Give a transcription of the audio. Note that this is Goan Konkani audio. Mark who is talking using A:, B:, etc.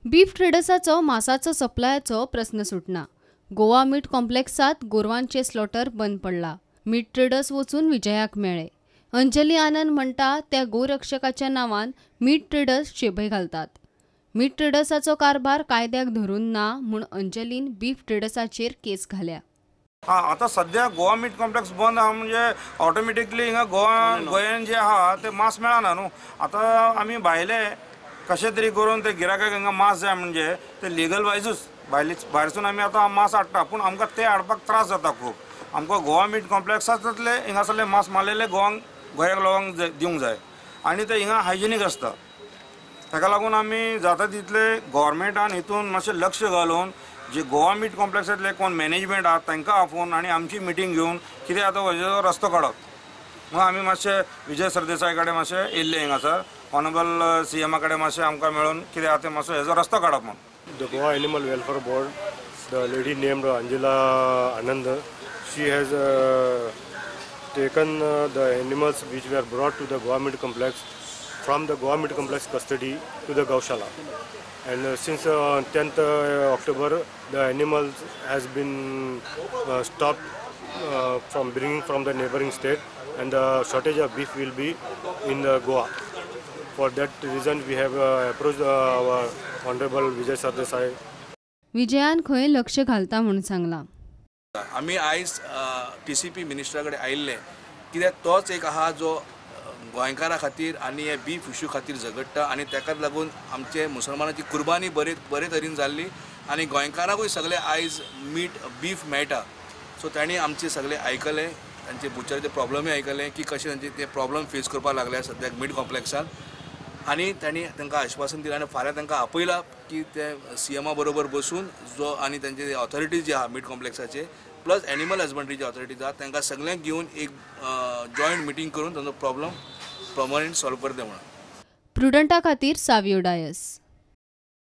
A: बीफ ट्रेडर्साचो मासाचो सप्लायाचो प्रस्न सुटना. गोवा मीट कॉम्प्लेक्सात गोरवांचे स्लॉटर बंद पडला. मीट ट्रेडर्स वचून विजयाक मेळ्ळे. अंजली आनंद म्हणटा त्या गोरक्षकाच्या नांवान मीट ट्रेडर्स शेबय घालतात. मीट ट्रेडर्साचो कारभार कायद्याक धरून ना म्हूण अंजलीन बीफ ट्रेडर्साचेर केस घाल्या.
B: आतां सद्या गोवा मीट कॉम्प्लेक्स बंद आहा म्हणजे ऑटोमॅटिकली हिंगा गोवा गोंयान जे आहा ते मांस मेळना न्हू. आतां आमी भायले कशें तरी करून ते गिरायकाक हिंगा मांस जाय म्हणजे ते लिगल वायजूच भायरसून आमी आतां मांस हाडटा, पूण आमकां ते हाडपाक त्रास जाता खूब. आमकां गोवा मीट कॉम्प्लेक्सांतले हिंगासरले मांस मारलेले गोंयाक लोकांक दिवंक जाय आनी ते हिंगा हायजेनीक आसता. ताका लागून आमी जाता तितले गव्हर्मेंटान हितून मातशें लक्ष घालून जे गोवा मीट कॉम्प्लेक्सांतले कोण मॅनेजमेंट आहा तांकां आपोवन आनी आमची मिटींग घेवन कितें आतां हेजो रस्तो काडप. म्हणून आमी मातशे विजय सरदेसाय कडेन मातशें येयल्ले हिंगासर, ऑनरेबल सीएमा कडेन मातशें आमकां मेळून कितें आहा तें मातसो हेजो रस्तो काडप म्हूण.
C: The Goa Animal Welfare Board, the lady named Anjala Anand, she has taken the animals which were brought to the Goa Meat Complex from the Goa Meat Complex custody to the Gaushala. And since 10th October, the animals has been stopped from bringing from the neighboring state, and the shortage of beef will be in Goa. For that reason, we have approached our Honorable Vijay Sardesai.
A: विजयान खंय लक्ष घालता म्हूण सांगला.
D: आमी आयज TCP मिनिस्टरा कडेन आयिल्ले कित्याक तोच एक आहा जो गोंयकारां खातीर आनी हे बीफ इश्यू खातीर झगडटा आनी ताकाच लागून आमचे मुसलमानाची कुर्बानी बरे तरेन जाल्ली आनी गोंयकारांकूय सगळे आयज मीट बीफ मेळटा. सो तांणी आमचे सगळे आयकले, तांचे बुचराचे प्रॉब्लमूय आयकले की कशें तांचे ते प्रॉब्लम फेस करपाक लागले सद्याक मीट कॉम्प्लेक्सान, आनी तांणी तांकां आश्वासन दिलें आनी फाल्यां तांकां आपयला की ते सीएमा बरोबर बसून जो आनी तांचे ऑथॉरिटीज जे आहा मीट कॉम्प्लेक्साचे प्लस एनिमल हजबंड्रीचे ऑथॉरिटीज आहा तांकां सगळ्यांक घेवन एक जॉयंट मिटींग करून तांचो प्रॉब्लम परमनंट सॉल्व करता म्हणून.
A: प्रुडंटा खातीर सावियो डायस.